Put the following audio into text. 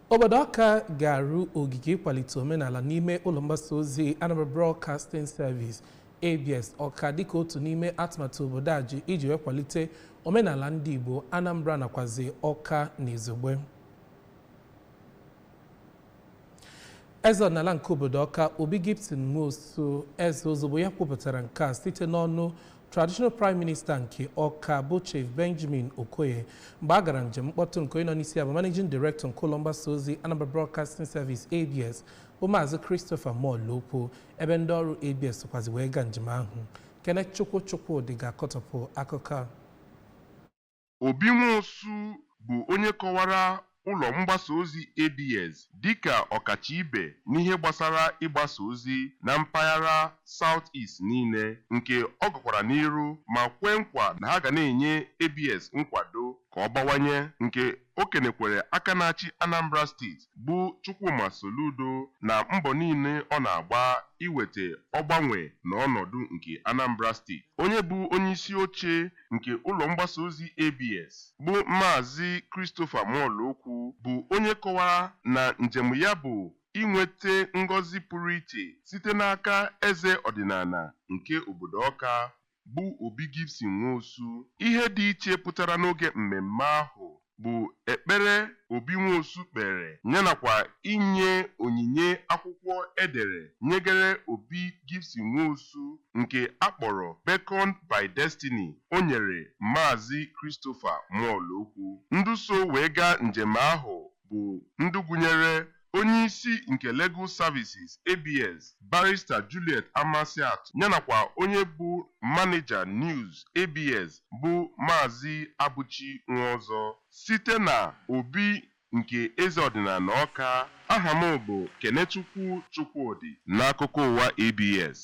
Obodo Ọka ga-arụ ogige ịkwalite omenala n'ime ụlọ mgbasa ozi Anambra Broadcasting Service, ABS, Ọka, dịka otu n'ime atụmatụ obodo a ji iji wee kwalite omenala ndị Igbo, Anambra nakwazi Ọka na izugbe. Eze ọdịnala nke obodo Ọka, Obi Gibson Nwosu, eze ozugbo ya, kwupụtara nke a site n'ọnụ Traditional Prime Minister nke Ọka bụ Chief Benjamin Okoye mgbe a gara njem mkpọtụ nke onye nọ n'isi ya bụ Managing Director nke ụlọ mgbasa ozi Anambra Broadcasting Service, ABS, bụ Maazị Christopher Muolokwu, ebe ndị ọrụ ABS sokwazi wee gaa njem ahụ. Kenechukwu Chukwudị ga-akọtọpụ akụkọ a. Obi Nwosu bụ onye kọwara ụlọ mgbasa ozi ABS dịka ọkacha ibe n'ihe gbasara ịgbasa ozi na mpaghara South East niile, nke ọ gakwara n'iru ma kwee nkwa na ha ga na-enye ABS nkwado ka ọ bawanye, nke o kenekwere aka na-achị Anambra Steeti bụ Chukwuma Soludo na mbọ niile ọ na-agba iweta ọgbanwe na ọnọdụ nke Anambra Steeti. Onye bụ onyeisi oche nke ụlọ mgbasa ozi ABS bụ Maazị Christopher Muolokwu bụ onye kọwara na njem ya bụ inweta ngọzi pụrụ iche site n'aka eze ọdịnala nke obodo Ọka bụ Obi Gibson Nwosu. Ihe dị iche pụtara n'oge mmemme ahụ bụ ekpere Obi Nwosu kpere yanakwa inye onyinye akwụkwọ edere nyegere Obi Gibson Nwosu nke akpọrọ Beckoned by Destiny o nyere Maazị Christopher Muolokwu. Ndị so wee gaa njem ahụ bụ ndị gụnyere onyeisi nke Legal Services ABS, Barrister Juliet Amasiatu, yanakwa onye bụ Manager News ABS bụ Maazị Abuchi Nwaọzọ. Site na obi nke eze ọdịnala Ọka, aha m bụ Kenechukwu Chukwudị n'akụkọ ụwa ABS.